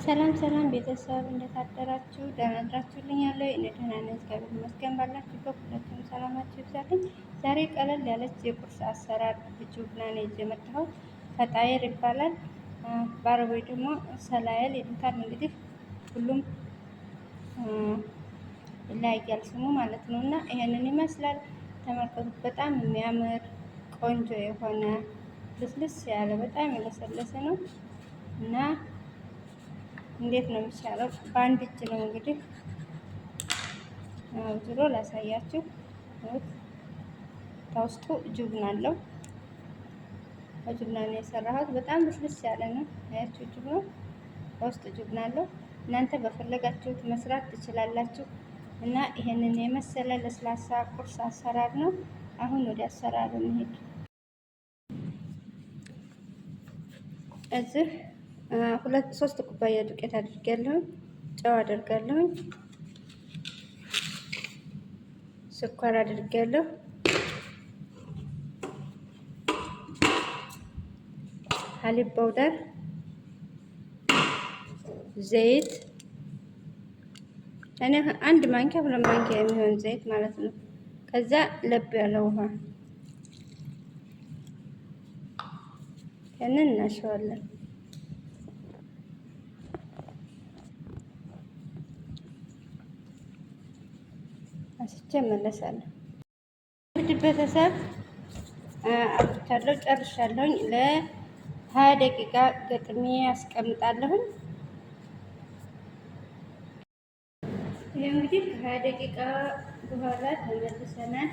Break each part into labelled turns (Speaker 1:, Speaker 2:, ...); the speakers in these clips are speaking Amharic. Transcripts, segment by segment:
Speaker 1: ሰላም ሰላም ቤተሰብ እንዴት አደራችሁ? ደህና አድራችሁልኛል? እኔ ደህና ነኝ፣ እግዚአብሔር ይመስገን። ባላችሁበት ሁላችሁም ሰላማችሁ ይብዛልኝ። ዛሬ ቀለል ያለች የቁርስ አሰራር بجبنة ነው ይዤ የመጣሁት። فطاير ይባላል፣ በአረቦች ደግሞ ሰላየል ይሉታል። እንግዲህ ሁሉም ይለያያል ስሙ ማለት ነው። እና ይሄንን ይመስላል። ተመልከቱት። በጣም የሚያምር ቆንጆ የሆነ ልስልስ ያለ በጣም የለሰለሰ ነው እና እንዴት ነው የሚሻለው? በአንድ እጅ ነው እንግዲህ ዙሮ ላሳያችሁ። ታውስጡ ጅብና አለው። በጅብና ነው የሰራሁት። በጣም ልስልስ ያለ ነው። አያችሁ፣ ጅብኑ በውስጡ ጅብና አለው። እናንተ በፈለጋችሁት መስራት ትችላላችሁ። እና ይሄንን የመሰለ ለስላሳ ቁርስ አሰራር ነው። አሁን ወደ አሰራሩ እንሄድ። እዚህ 2 3 ኩባያ ዱቄት አድርጌያለሁኝ። ጨው አደርጋለሁኝ። ስኳር አድርጌያለሁ። حليب powder፣ ዘይት እኔ 1 ማንኪያ 2 ማንኪያ የሚሆን ዘይት ማለት ነው። ከዛ ለብ ያለ ውሃ ያንን እናሸዋለን። አስቼ እመለሳለሁ። ውድ ቤተሰብ አብቻለሁ፣ ጨርሻለሁኝ። ለ20 ደቂቃ ገጥሜ አስቀምጣለሁኝ። ይህ እንግዲህ ከ20 ደቂቃ በኋላ ተመልሰናል።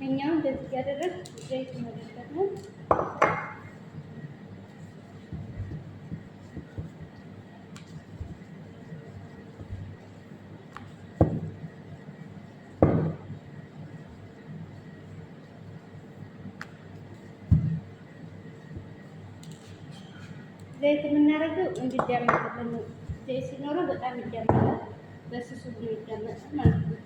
Speaker 1: እኛው እንደዚህ እያደረግን ዘይት መደበት ነው። ዘይት የምናደርገው እንዲዳመጥልን ነው። ዘይት ሲኖረው በጣም ይዳመጣል፣ በስሱ ብሎ ይዳመጣል ማለት ነው።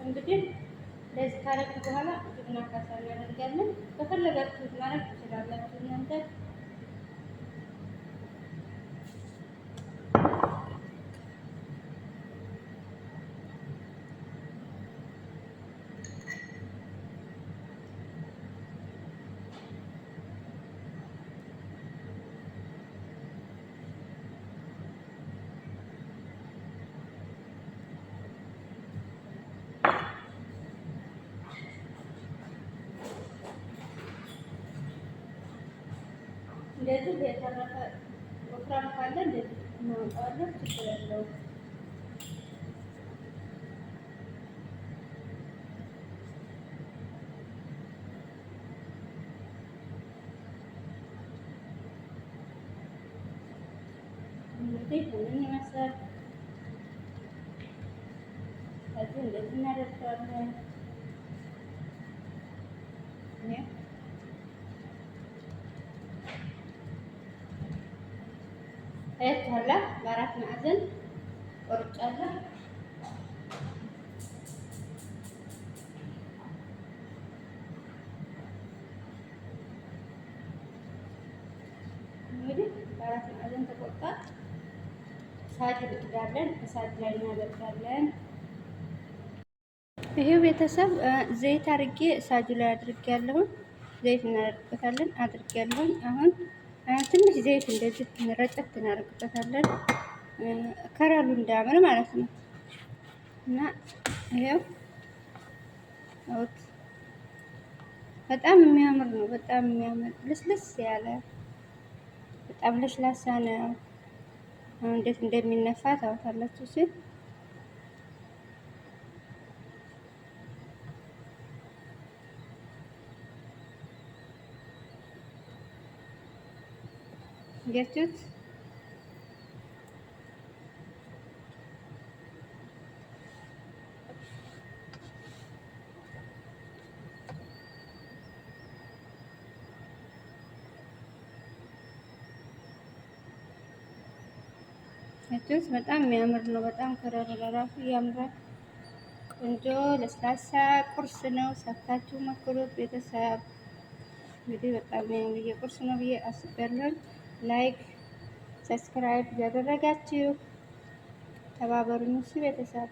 Speaker 1: እንግዲህ ለዚህ ካረግን በኋላ جبنة ካሳ እናደርጋለን። በፈለጋችሁት ማድረግ ትችላላችሁ እናንተ። እንደዚህ የተረፈ ወፍራም ካለ እንደዚህ እናወጣዋለን። ችግር የለውም። እንግዲህ ይህንን ይመስላል። ከዚህ እንደዚህ እናደርገዋለን። አያችኋላ በአራት ማዕዘን ቆርጫለሁ። እንግዲህ በአራት ማዕዘን ተቆርጧል። ሳጭ እሳት እንጥዳለን። እሳት ላይ እናደርጋለን። ይሄው ቤተሰብ ዘይት አድርጌ እሳጁ ላይ አድርጌያለሁኝ። ዘይት እናደርግበታለን አድርጌያለሁኝ። አሁን ትንሽ ዘይት እንደዚህ ረጨት እናደርግበታለን። ከረሉ እንዳያምር ማለት ነው። እና ይሄው በጣም የሚያምር ነው። በጣም የሚያምር ልስልስ ያለ በጣም ለስላሳ ነው። እንዴት እንደሚነፋ ታውቃላችሁ ሲል ገቹት። ያችሁት በጣም የሚያምር ነው። በጣም ከረሩ ለራሱ ያምራል። ቆንጆ ለስላሳ ቁርስ ነው። ሰርታችሁ ሞክሩት ቤተሰብ። እንግዲህ በጣም የሚያምር ቁርስ ነው ብዬ አስቤያለሁ። Like subscribe እያደረጋችሁ ተባበሩኝ እሺ ቤተሰብ።